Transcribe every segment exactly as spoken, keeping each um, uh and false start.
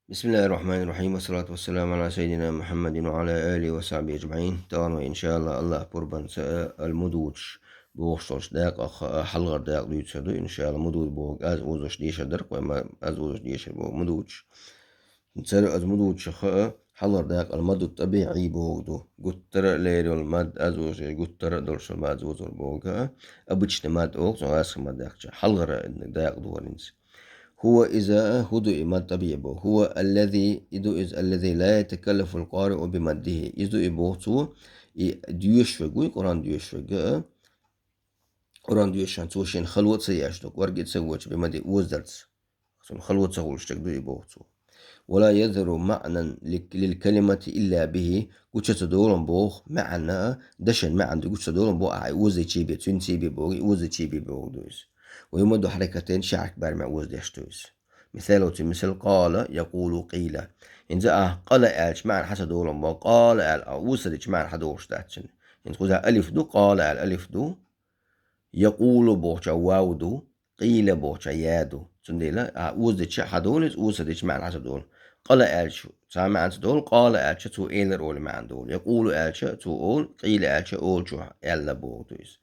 بسم الله الرحمن الرحيم. والصلاة والسلام على سيدنا محمد وعلى آله وصحبه أجمعين. Тахана, иншааллахӀ, АллахӀа пурбанца, а, аль-муд вучу бохуш долчу дакъах, а, хьалхара дакъа дуьйцур ду. ИншааллахӀ, муд вуд бохург аз озош дешар дара-кх вай, ма-, аз озош дешар боху муд вучу. Цара аз муд вучух, а, хьалхара дакъа аль-мадду тӀабиӀий бохург ду. Гуттара а лерина мад, аз озош, гуттара а долуш мад аз озор бохург, а, обычный мад олу, цо гӀазкхийн мад яхча. Хьалхара дакъа ду хӀара хӀинца. هو, иза, хӀун ду и мад тӀабиӀий боху? هو الذي, и ду иза, الذي لا يتكلف القارئ بمده. Иза ду и боху цо, и доьшуш верг вуй, Къуръан доьшуш верг, а, Къуръан доьшуш верг, цо шена хало а ца еш, дукха верг а ца воьдуш, بمده, озадарца. Цунна хало ца хуьлуш стаг ду и боху цо. ولا يظهر معنى لل-, للكلمة إلا به, гуча ца долу боху маьӀна, дашан маьӀна ду гуча ца долу боху, ахьа и озадечу бен, цуьнца бен боху, и озадечу бен бохург ду иза. ويمد حركتين, ши хьаракат барамехь озадеш ду иза. Мисал, оцу мисал, قال يقول قيل. ХӀинца ахьа къала аьлча маьӀна хьан ца долу боху, къала аьлла, а оза ца дича маьӀна хьан долуш дац цуьнан. ХӀинца кхузахь алиф ду, къала аьлла алиф ду, якъулу бохучохь вав ду, къийла бохучохь я ду. Цундела, а, оза дича хьан долу иза, оза ца дича маьӀна хьан ца долу. Къала аьлча, цхьа маьӀна ца долу, къала аьлча, цо элира олу маьӀна долу. Якъулу аьлча, цо олу, къийла аьлча, олучо аьлла боху ду иза.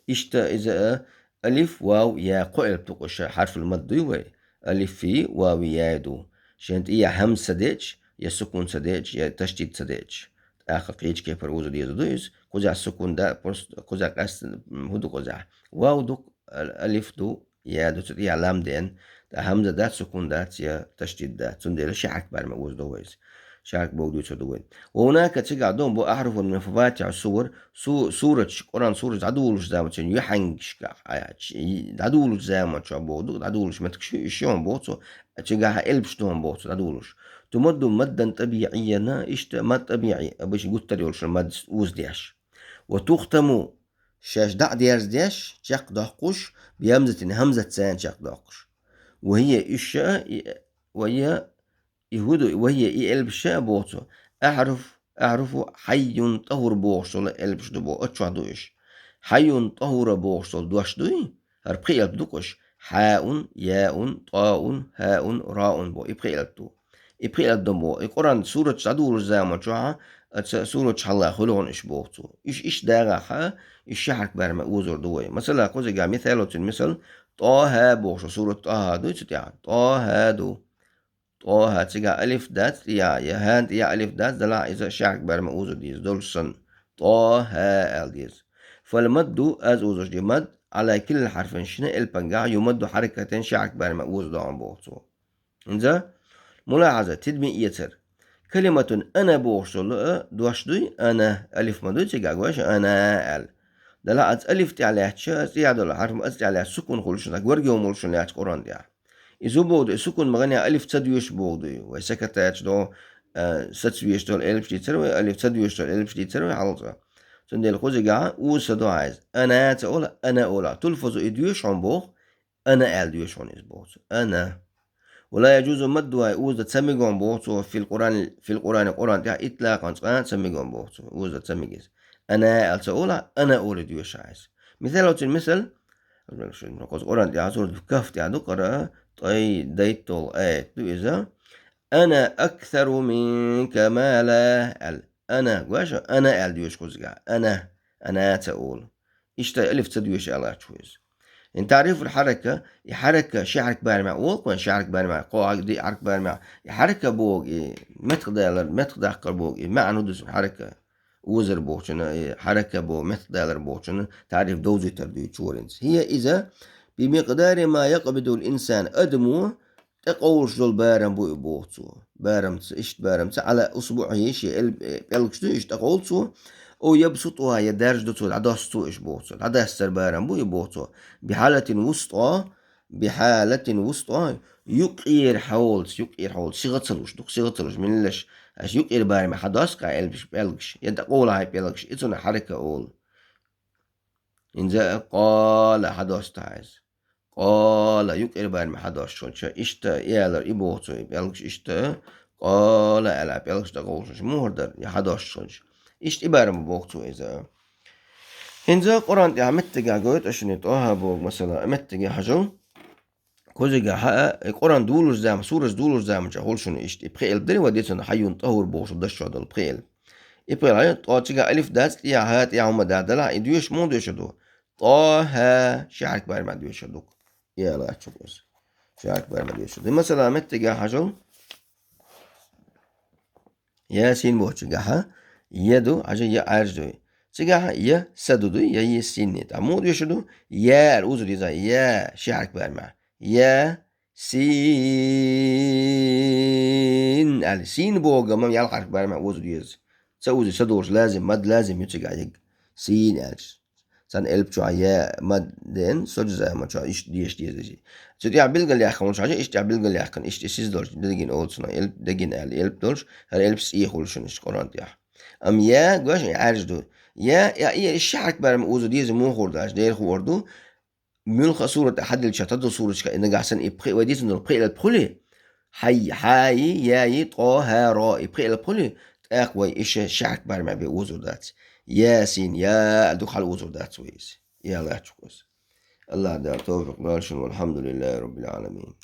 Иштта иза, а, алиф, вав, я, кхо элп ду кху ша, хьарфул мад дуй вай. Алифи, вави, яй ду. Шен тӀе я хьамза ца деъча, я сукун ца деъча, я ташдид ца деъча. ТӀаккха кхечу кепара оза деза ду иза. Кхузахь сукун да, просто кхузахь къаьстина, м, хӀун ду кхузахь? Вав ду, ал-, алиф ду, я ду, цу тӀехь лам деана. ТӀаккха хьамза дац, сукун дац, я ташдид дац. Цундела ши хьаракат барамехь оза до вай иза. Ши хьаракат бохург дуьйцур ду вай. وهناك, цигахь ду боху, أحرف من مفاتيح السور, су-, сураташ, Къуръан сураташ дӀадолучу заманчохь, юьхьангашка, а, ч-, и, дӀадолучу заманчохь боху ду, дӀадолуш меттигаш ю, и ши хӀума боху цо, цигахь элпаш ду хӀума боху цо дӀадолуш. تمد مدا طبيعيا, иштта мад тӀабиӀий, обычно гуттар йолуш мад оза деш. وتختم, шаьш дӀа а дерзадеш, чекхдоккхуш, بهمزة, хьамзаца чекхдоккхуш. وهي, уьш а, и, وهي, и хӀун ду, وهي, и элпаш а боху цо. أحرف, أحرف حي طهور бохуш долу элпаш ду боху, оцу чохь ду уьш. حي طهور бохуш долу дош дуй? ХӀара пхи элп ду кхуш. Хьаун, яун, тӀоун, хӀаун, роун боху. И пхи элп ду. И пхи элп ду боху. И Къуръан сураташ дӀадолучу заманчохь, оцу сураташ хьалха хуьлу хьуна уьш боху цо. Уьш иштта дагӀахь, уьш ши хьаракат барамехь озор ду вай. Масала, кхузахь мисал, оцу мисал, ТӀохьа бохуш, сурат ТӀохьа дуй цу тӀехь? ТӀохьа ду. ТӀохьа, цигахь алиф дац, тӀе я, я хьан тӀе я алиф дац, делахь иза ши хьаракат барамехь оза деза долуш санна. ТӀохьа аьлла деза. فالمد, аз озош ду мад, على كلا الحرفين, шина элпангахь, يمد حركتين, ши хьаракат барамехь оза до хьуна боху цо. ХӀинца, мулахьаза, тидаме эцар. كلمة أنا бохуш долу а дош дуй, أنا, алиф ма дуй цигахь, гой шу, أنا аьлла. Делахь оцу алиф тӀехь лаьтташ, оцу тӀехь долу хьарф, оцу тӀехь лаьтташ сукун хуьлуш, даггара гуьргий хӀума хуьлуш лаьтташ Къуръан тӀехь. Иза хӀун боху ду, сукун ма ган я алиф ца доьшуш боху дуй. Вай сакатача догӀу, а, саца вешаш долу элпаш дийцар вай, алиф ца доьшуш долу элпаш дийцар вай хьалха. Цундела кхузахь оза ца до хьайза. أنا ца ола, أنا ола. تلفظ, и доьшу хьуна боху, أنا аьлла доьшу хьуна иза боху цо. أنا. ولا يجوز مدها, оза дан ца мега хьуна боху цо, في القرآن, في القرآن, Къуръан тӀехь, إطلاقا, цкъа а ца мега хьуна боху цо, оза дан ца мега иза. أنا аьлла ца ола, أنا олий доьшу хьайза. Мисал, оцу мисал, кхуза Къуръан тӀехь, сурат Кахф тӀехь ду кхара, ткъе дейтталгӀа аят ду иза. أنا أكثر منك مالا аьлла. أنا, гой шу, أنا аьлла доьшу кхузахь. أنا, أنا ца ола. Иштта алиф ца доьшу аьлла чу иза. ХӀинца تعريف الحركة, и хьаракат, ши хьаракат барамехь олу кхуьнан, ши хьаракат барамехь, кхо хьаракат, диъ хьаракат барамехь. И хьаракат боху, и меттахдалар, меттахдаккхар боху, и маьӀна хӀун ду хьаракат? Озар бохучун, и хьаракат боху, меттахдалар бохучун, تعريف довзуьйтар дуьйцу чу варенца. هي, иза, بمقدار ما يقبض الإنسان, адамо тӀекъовлуш долу барам бу и боху цо. Барамца, иштта барамца, على أصبعه, шен эл-, э, пӀелгаш ду, иштта тӀекъовлу цо. أو يبسطها, я даржадо цо, дӀадоссу цо уьш боху цо. ДӀадоссар барам бу и боху цо. بحالة وسطى, بحالة وسطى, юккъера хьолаца, юккъера хьолаца, сиха ца луш, дукха сиха ца луш, меллаш, аш юккъера барамехь хьадоссу кхузахь элпаш, пӀелгаш, я дӀакъовла хьайн пӀелгаш, и цунах хьаракат олу. ХӀинца къала хьадоссу хьайза. Къала, юккъера барамехь хьадоссуш хилча, иштта и алар, и боху цо, и пӀелгаш иштта, къала аьлла, пӀелгаш дӀакъовлуш хилча, мухӀар дара, я хьадоссуш хилча. Иштта и барам боху цо иза. ХӀинца Къуръан тӀехь меттигехь гойту шуна, ТӀохьа боху, масала, меттиге хьажал. Кхузигахьа, э, Къуръан долаш зама, сураш долаш заманча хул шуна иштта. И пхи элп дарий вай дийцина, хьайюн тӀахӀур бохуш дашчо долу пхи элп. И пхи элп, тӀо цигахь алиф дац, тӀехьа, тӀехьа хӀума да, далахь, и доьшуш муха доьшур ду? ТӀо-хӀа, ши хьарк барам доьшур ду. Я лачух иза. Ши хьарк барам доьшур ду. Масала, меттигахь хьажал. Ясин бохучигахьа, я ду, хьажа, я Ӏаьржа ду. Цигахьа я са ду ду, я е синни. ТӀаккха муха доьшур ду? Я аьлла узур деза, я, ши хьарк барам. Я, син аьлла. Син боху гамма ялх хьарк барам узур деза. Ца узур, са долуш лазим, мад лазим ю цигахь егга. Син аьлча. Цхьана элп чохь я мад деана, соджзама чохь иштта деша деза иза. Цу тӀехь билгалъяьккхина волуш хьажа, иштта тӀехь билгалъяьккхина, иштта сиз долуш, дегина олу цунах элп, дегина аьлла элп долуш, хӀара элп цӀе хуьлу шуна иштта Къуръан тӀехь. Амма я, гош, и Ӏаьржа ду. Я, я, я, и ши хьарк барам узур деза муха хуур дац, дера хуур ду. Муьлхха а сурат тӀехь хьадилча, тадо сураташка и нагахь санна и пхи, вай дийцина долу пхи элп хуьлий? Хьай, хьаи, яи, тӀо, хӀа, ро, и пхи элп хуьлий? ТӀаккха вай иша ши хьарк барам бен узур дац. Ясин, я, ду хьала узур дац вай иза. Я лачух иза. АллахӀ Дала тавфикъ лойла шуна, валхьамдулиллахӀи Раббил Ӏаламин.